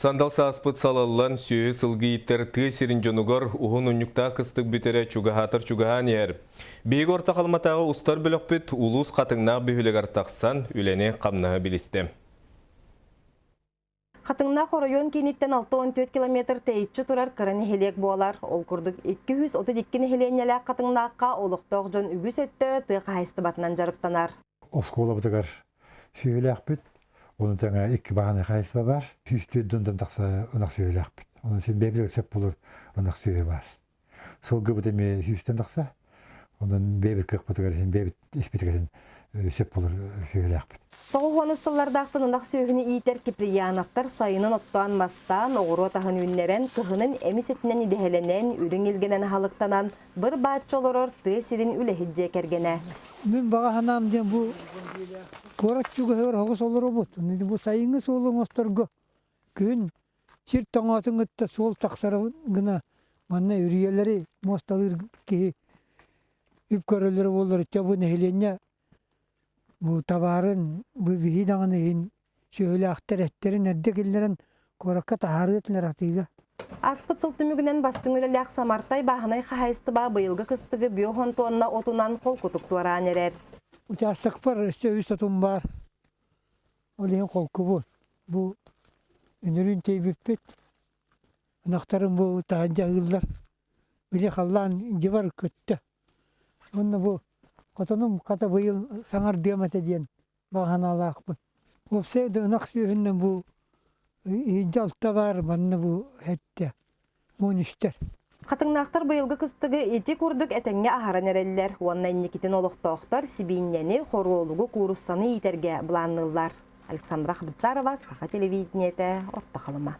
Сандал сааспыт салаллан, сүөһү сылгы ииттэр тыа сирин дьонугар уһун унньуктаах кыстык бүтэрэ чугаһаатар чугаһаан иһэр. Биһиги Орто Халыматааҕы устар бөлөхпүт улуус Хатыҥнаах бөһүөлэгэр тахсан, үлэни-хамнаһы билистэ. Хатыҥнаах оройуон кииниттэн 64 километр тэйиччи турар кыра нэһилиэк буолар. Ол курдук 232 нэһилиэнньэлээх Хатыҥнаахха олохтоох дьон үгүс өттө тыа хаһаайыстыбатынан дьарыктанар. Оскуолабытыгар сүөһүлээхпит, ону тэҥэ икки баҕана хаһаайыстыба баар, 104 тахса ынах сүөһүлээхпит. Онон син бэйэбит сөп буолар ынах сүөһү баар. Сылгыбыт эмиэ сүүстэн тахса. Онон бэйэбит кыахпытыгар иһин, бэйэбит испитигэр иһин сөп буолар сүөһүлээхпит. Тоҕус сыллардаахтан ынах сүөһүнү иитэр Киприяновтар сайынын оттоон мастаан, оҕуруот аһын үүннэрэн, кыһынын эмис этинэн идэһэлэнэн, үрүҥ илгэнэн аһылыктанан, быр бааччы олорор тыа сирин үлэһит дьиэ кэргэнэ. Мин баҕа санаам диэн бу куорат чугаһыгар оҕус олоробут. Бу сайыҥҥы суолу оҥосторго күһүн сир тоҥоотун кытта суол тахсара гына манна үрүйэлэри муосталыыр киһи үп көрөллөрө буоллар өттө бу нэһилиэнньэ бу табаарын бу биһи даҕаны иһин сүөһүлээхтэр эттэрин эрдэ киллэрэн куоракка таһаарыа этилэр атыыга. Ааспыт сыл түмүгүнэн бастыҥ үлэлээх Самартай бааһынай хаһаайыстыба быйылгы кыстыгы бүө хонтуонна отунан холкутук туораан эрэр. Учаастакпар өссө үс отум баар. Ол иһин холкубун. Бу үнүрүүн тиэйбиппит. Ынахтарым бу таһырдьа ыыллар. Били халлаан дьыбар көттө. Уонна бу хотонум хата быйыл саҥардыам этэ диэн баҕа санаалаахпын. Уопсай да ынах сүөһүнэн бу иһирдьэ алта баар, манна бу эттэ 13-тэр. Хатыҥнаахтар быйылгы кыстыгы ити курдук этэҥҥэ аһаран эрэллэр уонна инникитин олохтоохтор сибиинньэни, хоруолугу, кууруссаны иитэргэ былаанныыллар. Александра Хабычарова, Саха телевидениетэ, Орто Халыма.